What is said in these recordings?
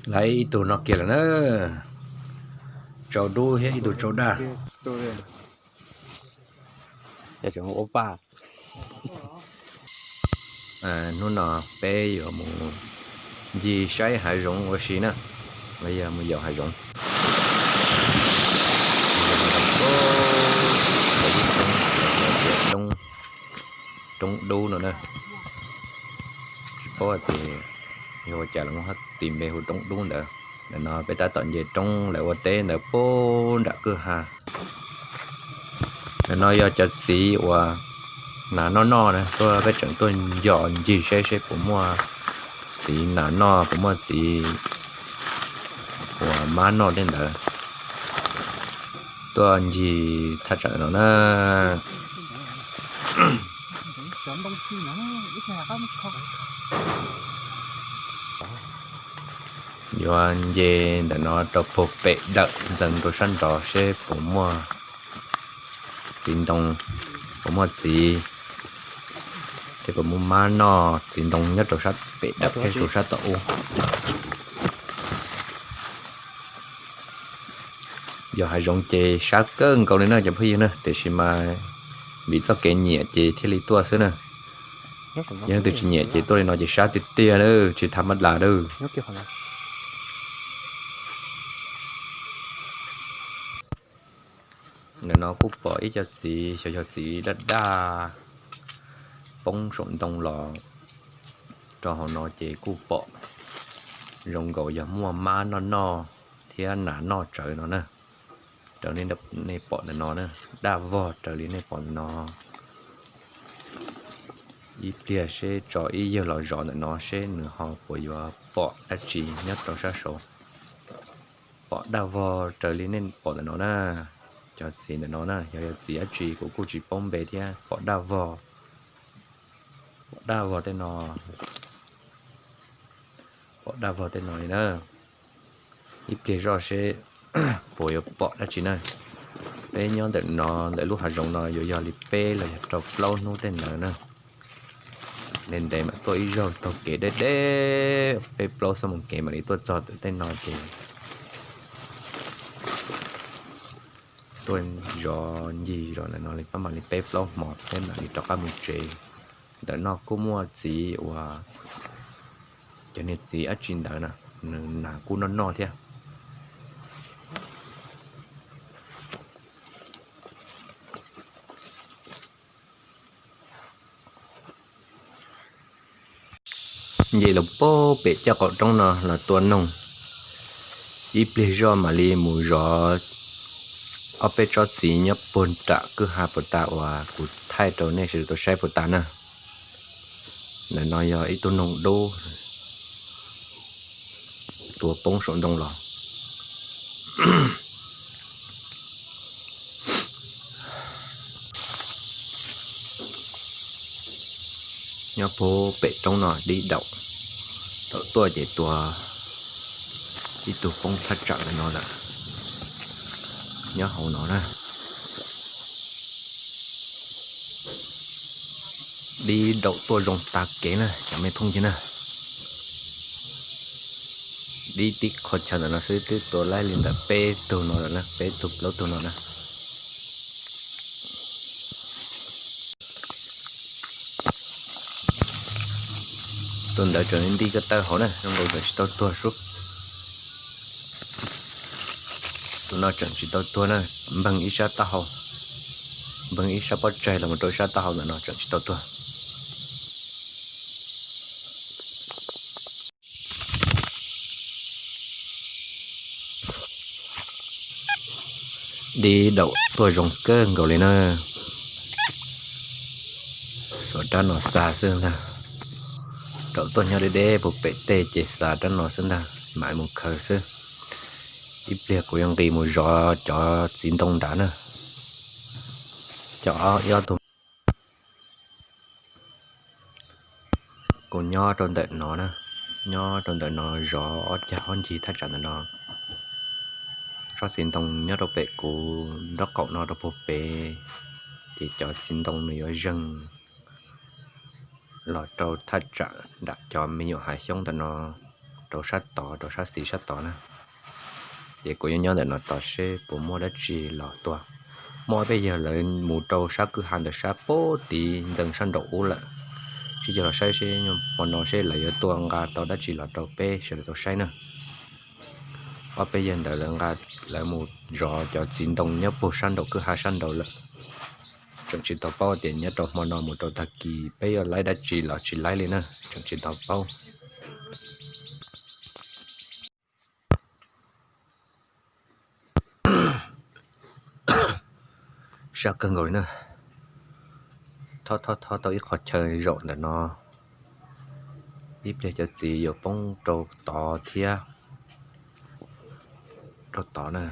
Lawv ib tug no kiag lawm na, tsau dub thiab ib tug tsau daj. Ua paj. Hnub no peb yuav mus ncig saib hav zoov ua si na, los yog mus yaum hav zoov. Roob dub no na, tsis paub tias yog ua cas lawv muab tis npe hu roob dub ntawd. Ntawm no peb tab tom nce roob lawv ua teb ntawd puag nram kwj ha. Ntawm no yog cov txiv uas nas noj noj na, tuaj peb tseem tuaj nco ncig seb seb puas muaj txiv nas noj, puas muaj txiv uas mab noj tej ntawd. Tuaj ncig thaj tsam no na. Yuav nce ntawm no rau puag pem dawm ntxeev rau sab nrad seb puas muaj txiv ntoo, puas muaj txiv, thiab puas muaj mab noj txiv ntoo nyob rau sab pem dawm thiab rau sab tom ub. Yog hav zoov ces sab kawg nkaus li na cov phooj ywg na, tiam sis mas vim txoj kev nyiam ces thiaj li tuaj xwb na. Yog leej twg tsis nyiam ces tuaj li no ces sab tiag tiag na, tsis tha mab dlav na. Ntawm no kuj pom ib co txiv, xyov yog txiv daj daj poob saum ntoo los rau hauv no ces kuj pom zoo nkaus yog muaj mab noj noj thiab nas noj tsawv no na. Raws li nej pom ntawm no na, daj vog raws li nej pom ntawm no. Ib pliag seb tso ib yawg los zov ntawm no seb nws ho puas yuav pom dab tsi nyob rau sab saud. Pom daj vog raws li nej pom ntawm no na. Cov txiv ntawm no na, yog yog txiv dab tsi kuv kuj tsis paub npe thiab, pom daj vog. Pom daj vog tej no, pom daj vog tej no li na. Ib pliag zoj seb puas yuav pom dab tsi na. Peb nyob ntawm no, ntawm lub hav zoov no yuav yog li peb los yog rau plaub hnub tej ntawd na. Ntev ntev mam tuaj ib zaug taug kev deb deb, peb plaub xuab moos kev mam li tuaj txog ntawm tej no ces tuaj zov ncig zov ntawm no li pab mam li peb plaub hmo thiab mam li rov qab mus tsev. Ntawm no kuj muaj txiv uas cov niag txiv dab tsi ntawd na, nws nas kuj noj noj thiab. Nce los puag pem caj qaum roob no los tua noog. Ib pliag zoj mam li mus zov ob peb tsob txiv nyob puag nram kwj ha puas tas uas kuv thaij rau nej sawv daws tau saib puas tas na. Ntawm no yog ib tug noog dub tuav poob saum ntoo los. Nyob puag pem roob no dib daum, thaum tuaj ces tua ib tug poob thaj tsam ntawm no lawm. Nyob hauv no na. Dib daum tuaj zoo tag kev na cov me phooj ywg na. Dib tib qho chaw ntawm no xwb twb tua laib li ntawm peb tug no lawm na, peb tug plaub tug no na. Tus ntawd tseem nti ko taw hauv na, zoo nkaus tseem tsis tau tuag sub. Tus no tseem tsis tau tuag na, npeeg ib sab taub hau, npeeg ib sab pob tsaig los mus rau ib sab taub hau ntawm no tseem tsis tau tuag. Dib daum tuaj zoo kawg nkaus li na. Xuas rab no xa xwb ntag. Raum tuaj nyob deb deb puag pem tej ces xa rab no xwb ntag, mam mus khaws xwb. Ib pliag kuv yuav nqis mus zov cov txiv ntoo nrad na. Cov ib ob tug kuv nyob rau ntawm no na, nyob rau ntawm no zov ob cag ob ncig thaj tsam ntawm no. Tsob txiv ntoo nyob rau pem kuv nraub qaum no rau puag pem, ces cov txiv ntoo nws yuav zeeg los rau thaj tsam nram cov me nyuam hav xyoob ntawm no. rau sab tod, rau sab xis sab tod na. Ces kuv yuav nyob ntawm no tos seb puas muaj dab tsi los tua. Muaj ob peb yawg lawv mus rau sab kwj ha ntawm sab pem tid ntxees sab nraum ub lawm. Sib cog los saib seb hmo no seb lawv yuav tua nqa tau dab tsi los rau peb sawv daws tau saib na. Ob peb yawg ntawd lawv nqa, lawv mus zov cov txiv ntoo nyob puag sab nraum kwj ha sab nraud lawm. Tseem tsis tau paub tias nyob rau hmo no mus rau tag kis peb yuav laib dab tsi los tsis laib li na, tseem tsis tau paub. Sab kawg nkaus li na. Thob thob thob tau ib qho chaw zaum ntawm no, ib pliag cov txiv yuav poob rau tod thiab, rau tod na.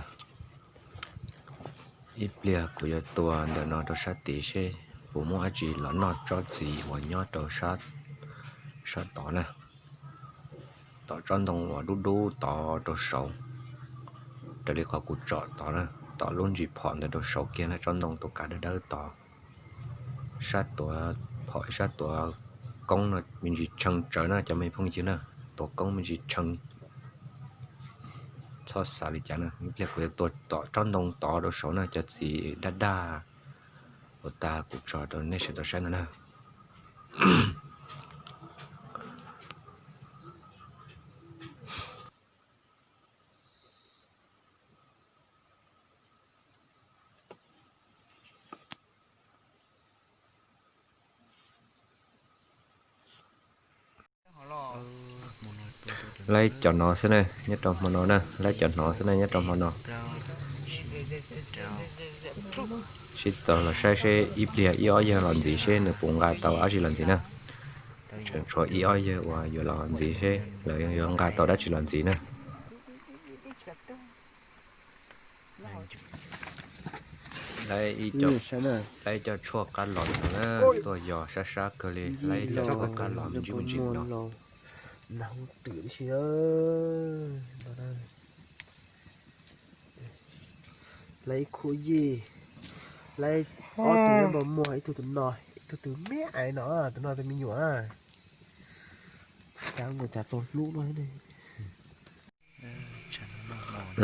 Ib pliag kuv yuav tua ntawm no rau sab tid seb puas muaj dab tsi los noj tsob txiv uas nyob rau sab tod na. Tom tsob ntoo uas dub dub tod rau saud, raws li qhov kuv tsom tod na, tom lub ntsis phom ntawd rau saud kiag na, tsob ntoo tus kav dawb dawb tod. Sab tuav phom sab tuav koob no me ntsis tshee tsawv na cov me phooj ywg na, tuav koob me ntsis tshee. Txhob xav li cas na, ib pliag kuv yuav tua tom tsob ntoo tod rau saud na, cov txiv daj daj uas tag kuv tso rau nej sawv daws saib ntawd na. Laib cov no xwb na, nyob rau hmo no na, laib cov no xwb na, nyob rau hmo no. Sib tau los saib seb ib pliag ib ob yawg los ntxiv seb nws puas nqa tau dab tsi los ntxiv na. Tseem tshuav ib ob yawg uas yuav los ntxiv seb lawv yuav nqa tau dab tsi los ntxiv na. Laib ib co tshuaj qab los no na, tuaj yos sab sab kawg li, laib ib co tshuaj qab los me ntsis me ntsis no. Laib ib khub yij, laib ob tug npau muag, ib tug tus no, ib tug tus me aiv no, tus no tus me nyuam na. Cas nkaus cas txaus hlub no.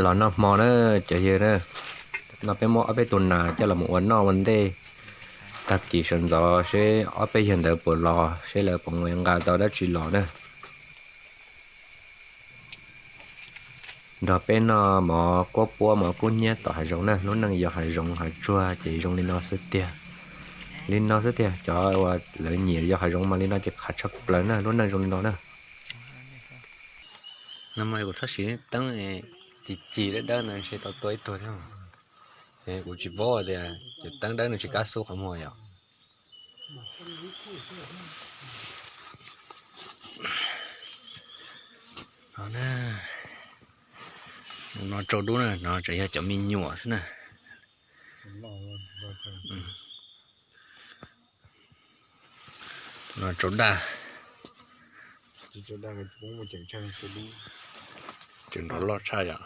Los noj hmo na cov yawg na. No peb muab ob peb tug nas coj los mus ua noj ua ntej, tag kis sawv ntxov seb ob peb yawg ntawd puas los, seb lawv puas nqa tau dab tsi los na. Nrog peb noj mov kuab puab mov kub hnyiab tom hav zoov na, lub neej yog hav zoov hav tsuag ces zoo li no xwb tiag. Li no xwb tiag, cov uas lawv nyiam yog hav zoov mas li no ces qhav tshaj plaws na, lub neej zoo li no na. No mas kuv txhob siv teeb ci ci dawb dawb no ntshe tau tua ib tug thiab. Kuv tsis paub tias cov teeb dawb no tsis kam xub qhov muag yom. No tsau dub na, no tseem yog cov me nyuam xwb na. No tsau daj. Tseem nrov loj tshaj yom.